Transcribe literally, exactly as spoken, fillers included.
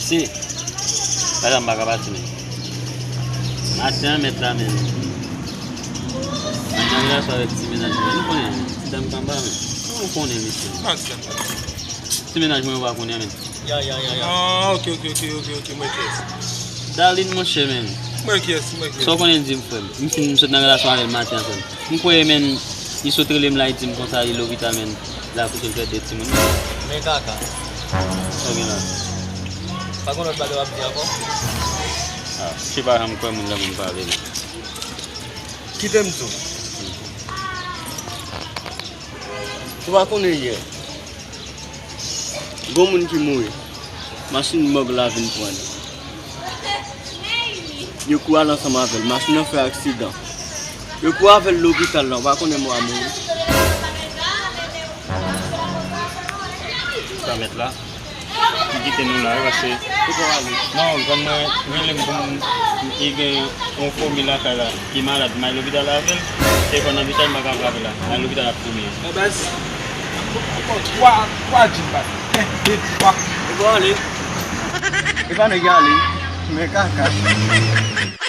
Se, pa janm pa ka pati, men. Maten an, mèt la, men. Mwen nan relasyon avèk ti mennaj mwen. Nou konnen, ti dam kanba, men. Nou konnen, mesye. Ti mennaj mwen, ou pa konnen, men. Ya, ya, ya, ya. Ah, ok, ok, ok, ok, ok, mwen kyès. Darline, monchè, men. Mwen kyès, mwen kyès. Sa w konnen di m, frè m. M fin sot nan relasyon avè l maten an, frè m. M kwè, men, li sot rele m la, li di m konsa, li lopital, men. Li akouche, l pèdi de timoun. Men kaka. Sa w gen la? Pa gen lòt bagay w ap di ankò? Ah, m pa janm kwè moun lè moun pale, men. Kite m di w. Ou pa konnen yè. Gon moun ki mouri. Machin mòg la vin pran li. Yo kouri al ansanm avè l. Machin nan fè aksidan. Yo kouri avè l lopital la. Ou pa konnen mò a mouri. Sa mèt la. M kite nou la, wi, paske. Ou pran ale. Non, grann mwen rele m pou m, li gen yon fomi lakay la, ki malad, m al lopital avè l. Telefòn nan bicha, m pa ka frape la. M al lopital ak fomi an. Mwen baz, ou pran twa, twa djin baz. En, de, twa. Ou pran ale. E pa nèg ale. Men kaka.